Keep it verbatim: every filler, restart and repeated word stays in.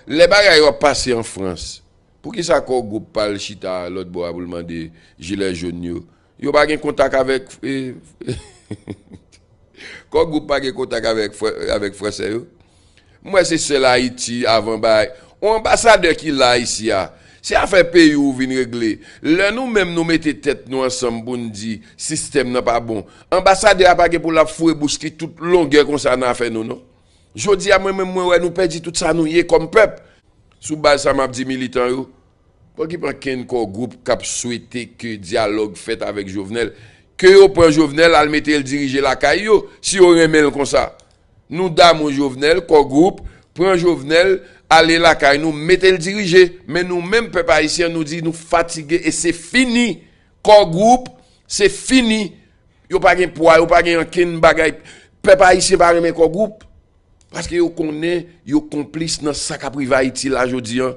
Lè bagay yo ap pase an Frans, poukisa Core Group pa al chita lòt bò a pou l mande jilè jòn yo? Yo pa gen kontak avèk, eh, Core Group pa gen kontak avèk, frè- avèk Fransè yo? M wè se sèl Ayiti avan bay. On anbasadè ki la isi a, se afè peyi ou vin regle. Lè nou menm nou mete tèt nou ansanm pou n di sistèm nan pa bon, anbasadè a pa gen pou l ap foure bouch li tout longè konsa nan afè nou non. Jodi a mwen menm mwen wè nou pèdi tout sa nou ye kòm pèp. Sou baz sa m ap di militan yo, pa okipe ankenn Core Group k ap swete ke dyalòg fèt avèk Jovenel. Ke yo pran Jovenel al mete l dirije lakay yo si yo renmen l konsa. Nou damou Jovenel, Core Group, pran Jovenel, ale lakay nou, mete l dirije. Men nou menm pèp ayisyen nou di nou fatige e se fini. Core Group, se fini. Yo pa gen pwa, yo pa gen ankenn bagay. Pèp ayisyen pa renmen Core Group. Paske yo konnen yo konplis nan sa k ap rive Ayiti la jodi an.